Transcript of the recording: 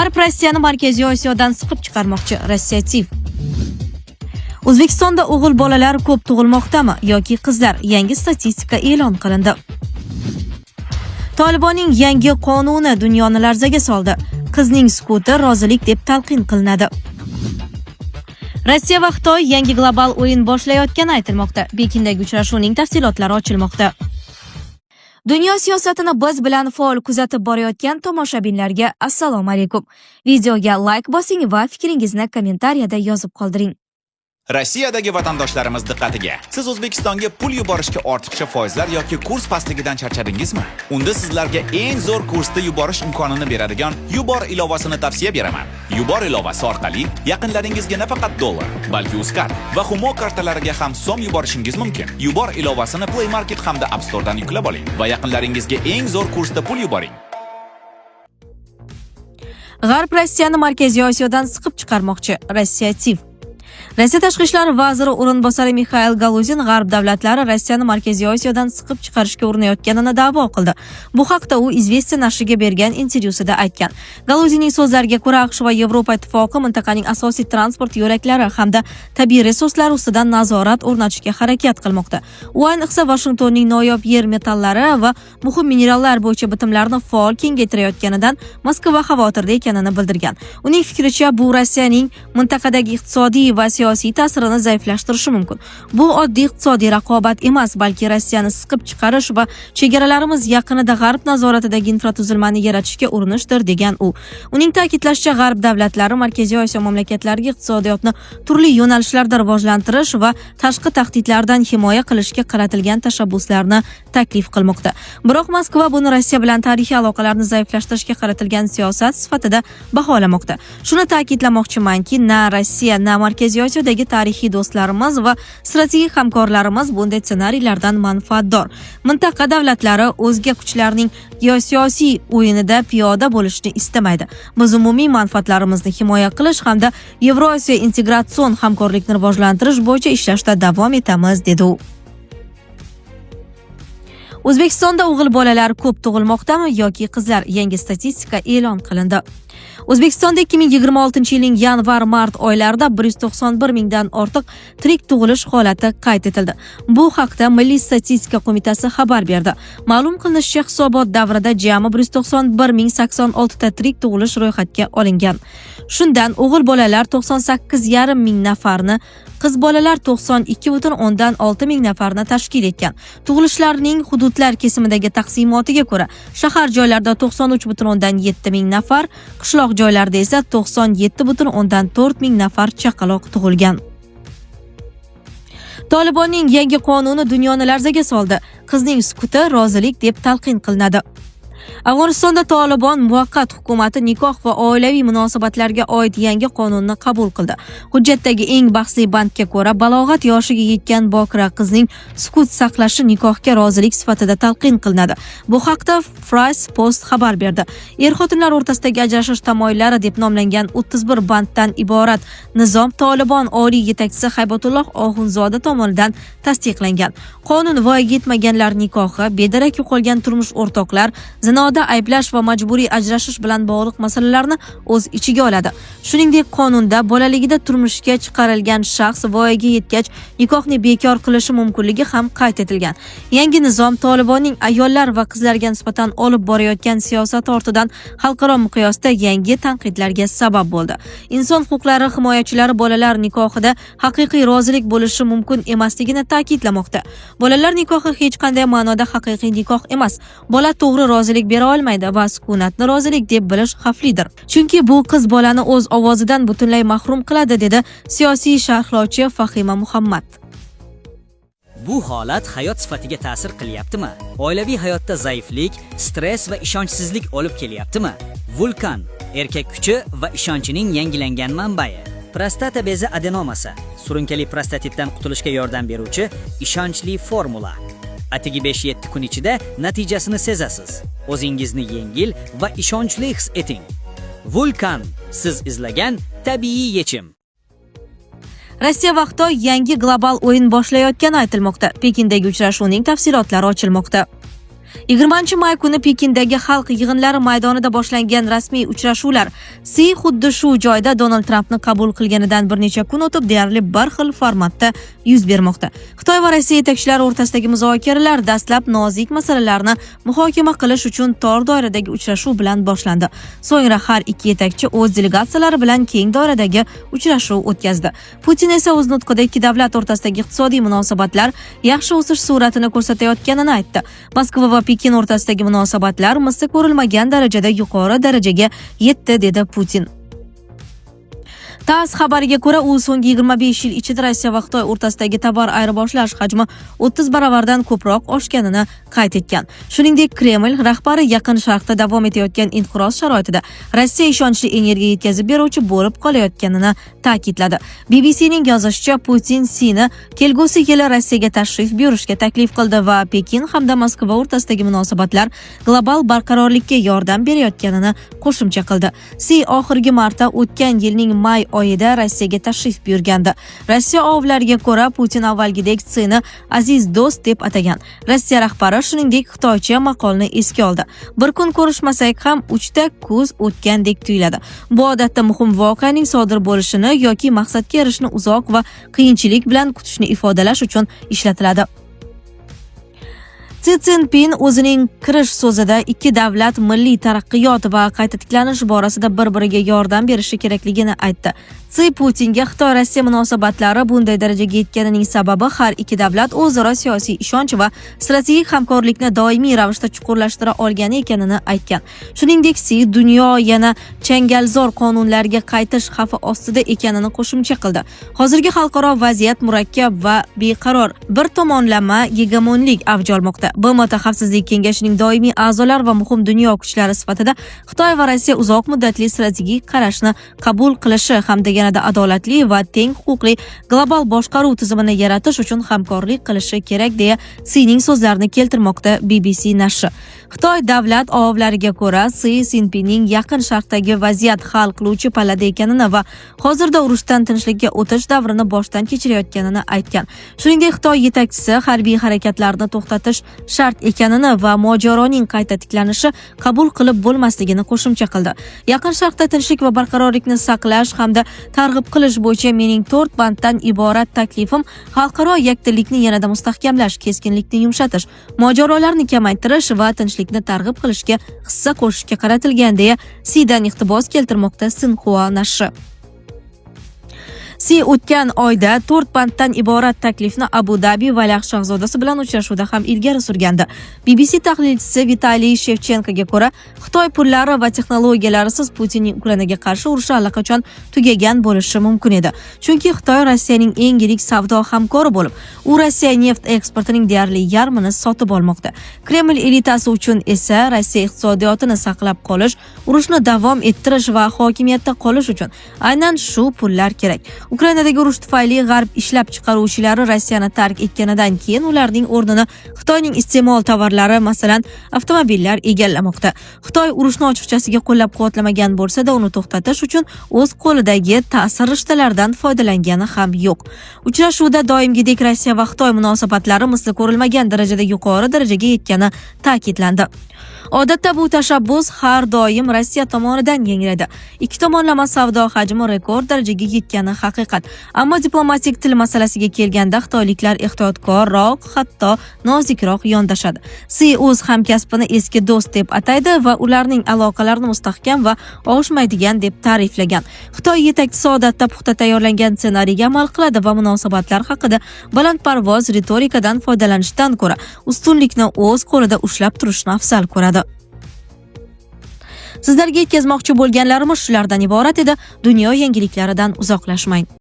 G'arb Rossiyani Markaziy Osiyodan siqib chiqarmoqchi. Rossiya TV. O'zbekistonda o'g'il bolalar ko'p tug'ilmoqdami yoki qizlar? Yangi statistika e'lon qilindi. Tolibonning yangi qonuni dunyoni larzaga soldi. Qizning sukuti rozilik deb talqin qilinadi. Rossiya va Xitoy yangi global o'yin boshlayotgani aytilmoqda. Pekindagi uchrashuvning tafsilotlari ochilmoqda. Dunyo siyosatini biz bilan faol kuzatib borayotgan tomoshabinlarga assalomu alaykum. Videoga like bosing va fikringizni kommentariyada yozib qoldiring. Rossiyadagi vatandoshlarimiz diqqatiga! Siz O'zbekistonga pul yuborishga ortiqcha foizlar yoki kurs pastligidan charchadingizmi? Unda sizlarga eng zo'r kursda yuborish imkonini beradigan Yubor ilovasini tavsiya beraman. Yubor ilovasi orqali yaqinlaringizga nafaqat dollar, balki Uzcard va Humo kartalariga ham so'm yuborishingiz mumkin. Yubor ilovasini Play Market hamda App Store'dan yuklab oling va yaqinlaringizga eng zo'r kursda pul yuboring. G'arb Rossiyani Markaziy Osiyodan siqib chiqarmoqchi. Rossiya TV. Rossiya tashqi ishlar vaziri o'rinbosari Mixail Galuzin G'arb davlatlari Rossiyani Markaziy Osiyodan siqib chiqarishga urinayotganini da'vo qildi. Bu haqda u Izvestiya nashriga bergan intervyusida aytgan. Galuzinning so'zlariga ko'ra, AQSh va Yevropa Ittifoqi mintaqaning asosiy transport yo'laklari hamda tabiiy resurslari ustidan nazorat o'rnatishga harakat qilmoqda. U ayniqsa Vashingtonning noyob yer metallari va muhim minerallar bo'yicha bitimlarni faol kengaytirayotganidan Moskva xavotirda ekanini bildirgan. Uning fikricha, bu Rossiyaning mintaqadagi iqtisodiy va siyosiy ta'sirini zaiflashtirishi mumkin. Bu oddiy iqtisodiy raqobat emas, balki Rossiyani siqib chiqarish va chegaralarimiz yaqinida G'arb nazoratidagi infratuzilmani yaratishga urinishdir, degan u. Uning ta'kidlashicha, G'arb davlatlari Markaziy Osiyo mamlakatlariga iqtisodiyotni turli yo'nalishlarda rivojlantirish va tashqi tahdidlardan himoya qilishga qaratilgan tashabbuslarni taklif qilmoqda. Biroq Moskva buni Rossiya bilan tarixiy aloqalarni zaiflashtirishga qaratilgan siyosat sifatida baholamoqda. Shuni ta'kidlamoqchimanki, na Rossiya, na Markaziy Osiyodagi tarixiy do'stlarimiz va strategik hamkorlarimiz bunday ssenariylardan manfaatdor. Mintaqa davlatlari o'zga kuchlarning geosiyosiy o'yinida piyoda bo'lishni istamaydi. Biz umumiy manfaatlarimizni himoya qilish hamda Yevrosiyo integratsion hamkorlikni rivojlantirish bo'yicha ishlashda davom etamiz, dedi u. O'zbekistonda o'g'il bolalar ko'p tug'ilmoqdami yoki qizlar? Yangi statistika e'lon qilindi. O'zbekistonda 2026-yilning yanvar-mart oylarida 191 mingdan ortiq tirik tug'ilish holati qayd etildi. Bu haqda Milliy statistika qo'mitasi xabar berdi. Ma'lum qilinishicha, hisobot davrida jami 191 ming 86 ta tirik tug'ilish ro'yxatga olingan. Shundan o'g'il bolalar 98,5 ming nafarni, qiz bolalar 92,6 ming nafarni tashkil etgan. Tug'ilishlarning hududlar kesimidagi taqsimotiga ko'ra, shahar joylarida 93,7 ming nafar, qishloq joylarda esa 97,4 ming nafar chaqaloq tug'ilgan. Tolibonning yangi qonuni dunyoni larzaga soldi. Qizning sukuti rozilik deb talqin qilinadi. Afg'onistonda Tolibon muvaqqat hukumati nikoh va oilaviy munosabatlarga oid yangi qonunni qabul qildi. Hujjatdagi eng bahsli bandga ko'ra, balog'at yoshiga yetgan bokira qizning sukut saqlashi nikohga rozilik sifatida talqin qilinadi. Bu haqda France Post xabar berdi. Er-xotinlar o'rtasidagi ajrashish tamoyillari deb nomlangan 31 banddan iborat nizom Tolibon oliy yetakchisi Haybatulloh Oxunzoda tomonidan tasdiqlangan. Qonun voyaga yetmaganlar nikohi, bedarak yo'qolgan turmush o'rtoqlar, zinoda ayblash va majburiy ajrashish bilan bog'liq masalalarni o'z ichiga oladi. Shuningdek, qonunda bolaligida turmushga chiqarilgan shaxs voyaga yetgach nikohni bekor qilishi mumkinligi ham qayd etilgan. Yangi nizom Tolibonning ayollar va qizlarga nisbatan olib borayotgan siyosati ortidan xalqaro miqyosda yangi tanqidlarga sabab bo'ldi. Inson huquqlari himoyachilari bolalar nikohida haqiqiy rozilik bo'lishi mumkin emasligini ta'kidlamoqda. Bolalar nikohi hech qanday ma'noda haqiqiy nikoh emas. Bola to'g'ri rozilik bera olmaydi va sukunatni rozilik deb bilish xavflidir. Chunki bu qiz bolani o'z ovozidan butunlay mahrum qiladi, dedi siyosiy sharhlovchi Fahima Muhammad. Bu holat hayot sifatiga ta'sir qilyaptimi? Oilaviy hayotda zaiflik, stress va ishonchsizlik olib kelyaptimi? Vulkan erkak kuchi va ishonchining yangilangan manbai. Prostata bezi adenomasi, surunkali prostatitdan qutulishga yordam beruvchi ishonchli formula. Atigi 5-7 kun ichida natijasini sezasiz. O'zingizni yengil va ishonchli his eting. Vulkan siz izlagan tabiiy yechim. Rossiya va Xitoy yangi global o'yin boshlayotgani aytilmoqda. Pekindagi uchrashuvning tafsilotlari ochilmoqda. 20 may kuni Pekindagi xalq yig'inlari maydonida boshlangan rasmiy uchrashuvlar Si xuddi shu joyda Donald Trampni qabul qilganidan bir necha kun o'tib, deyarli bir xil formatda yuz bermoqda. Xitoy va Rossiya yetakchilari o'rtasidagi muzokaralar dastlab nozik masalalarni muhokama qilish uchun tor doiradagi uchrashuv bilan boshlandi. So'ngra har ikki yetakchi o'z delegatsiyalari bilan keng doiradagi uchrashuv o'tkazdi. Putin esa o'z nutqida ikki davlat o'rtasidagi iqtisodiy munosabatlar yaxshi o'sish sur'atini ko'rsatayotganini aytdi. Moskva va Pekin o'rtasidagi munosabatlar misli ko'rilmagan darajada yuqori darajaga yetdi, dedi Putin. TASS xabariga ko'ra, u so'nggi 25 yil ichida Rossiya va Xitoy o'rtasidagi tovar ayirboshlash hajmi 30 baravardan ko'proq oshganini qayd etgan. Shuningdek, Kreml rahbari Yaqin Sharqda davom etayotgan inqiroz sharoitida Rossiya ishonchli energiya yetkazib beruvchi bo'lib qolayotganini ta'kidladi. BBCning yozishicha, Putin Sini kelgusi yili Rossiyaga tashrif buyurishga taklif qildi va Pekin hamda Moskva o'rtasidagi munosabatlar global barqarorlikka yordam berayotganini qo'shimcha qildi. Si oxirgi marta o'tgan yilning may oyida Rossiyaga tashrif buyurgandi. Rossiya OAVlariga ko'ra, Putin avvalgidek Sini aziz do'st deb atagan. Rossiya rahbari, shuningdek, xitoycha maqolni esga oldi: "Bir kun ko'rishmasak ham, uchta kuz o'tgandek tuyuladi." Bu odatda muhim voqeaning sodir bo'lishini yoki maqsadga erishishni uzoq va qiyinchilik bilan kutishni ifodalash uchun ishlatiladi. Si Szinpin o'zining kirish so'zida ikki davlat milliy taraqqiyot va qayta tiklanish borasida bir-biriga yordam berishi kerakligini aytdi. Si Putinga Xitoy-Rossiya munosabatlari bunday darajaga yetganining sababi har ikki davlat o'zaro siyosiy ishonch va strategik hamkorlikni doimiy ravishda chuqurlashtira olgani ekanini aytgan. Shuningdek, Si dunyo yana changalzor qonunlarga qaytish xavfi ostida ekanini qo'shimcha qildi. Hozirgi xalqaro vaziyat murakkab va beqaror. Bir tomonlama gegemonlik avj olmoqda. BMT Xavfsizlik kengashining doimiy a'zolari va muhim dunyo kuchlari sifatida Xitoy va Rossiya uzoq muddatli strategik qarashni qabul qilishi hamda yanada adolatli va teng huquqli global boshqaruv tizimini yaratish uchun hamkorlik qilishi kerak, deya Sining so'zlarini keltirmoqda BBC nashri. Xitoy davlat OAVlariga ko'ra, Si Szinpinning Yaqin Sharqdagi vaziyat hal qiluvchi pallada ekanini va hozirda urushdan tinchlikka o'tish davrini boshdan kechirayotganini aytgan. Shuningdek, Xitoy yetakchisi harbiy harakatlarni to'xtatish shart ekanini va mojaroning qayta tiklanishi qabul qilib bo'lmasligini qo'shimcha qildi. Yaqin Sharqda tinchlik va barqarorlikni saqlash hamda targ'ib qilish bo'yicha mening to'rt banddan iborat taklifim xalqaro yakdillikni yanada mustahkamlash, keskinlikni yumshatish, mojarolarni kamaytirish va tinchlikni targ'ib qilishga hissa qo'shishga qaratilgan, deya Sidan iqtibos keltirmoqda Sinxua nashri. Si o'tgan oyda to'rt banddan iborat taklifni Abu Dabi valiahd shahzodasi bilan uchrashuvda ham ilgari surgandi. BBC tahlilchisi Vitaliy Shevchenkoga ko'ra, Xitoy pullari va texnologiyalarisiz Putinning Ukrainaga qarshi urushi allaqachon tugagan bo'lishi mumkin edi. Chunki Xitoy Rossiyaning eng yirik savdo hamkori bo'lib, u Rossiya neft eksportining deyarli yarmini sotib olmoqda. Kreml elitasi uchun esa Rossiya iqtisodiyotini saqlab qolish, urushni davom ettirish va hokimiyatda qolish uchun aynan shu pullar kerak. Ukrainadagi urush tufayli g'arb ishlab chiqaruvchilari Rossiyani tark etganidan keyin ularning o'rnini Xitoyning iste'mol tovarlari, masalan, avtomobillar egallamoqda. Xitoy urushni ochiqchasiga qo'llab-quvvatlamagan bo'lsa-da, uni to'xtatish uchun o'z qo'lidagi ta'sir rishtalaridan foydalangani ham yo'q. Uchrashuvda doimgidek Rossiya va Xitoy munosabatlari misli ko'rilmagan darajada yuqori darajaga yetgani ta'kidlandi. Odatda bu tashabbus har doim Rossiya tomonidan yangraydi. Ikki tomonlama savdo hajmi rekord darajaga yetgani haqiqat. Ammo diplomatik til masalasiga kelganda xitoyliklar ehtiyotkorroq, hatto nozikroq yondashadi. Si o'z hamkasbini eski do'st deb ataydi va ularning aloqalarini mustahkam va og'ishmaydigan deb ta'riflagan. Xitoy yetakchisi odatda puxta tayyorlangan ssenariyga amal qiladi va munosabatlar haqida balandparvoz ritorikadan foydalanishdan ko'ra ustunlikni o'z qo'lida ushlab turishni afzal ko'radi. Sizlarga yetkazmoqchi bo'lganlarimiz shulardan iborat edi. Dunyo yangiliklaridan uzoqlashmang.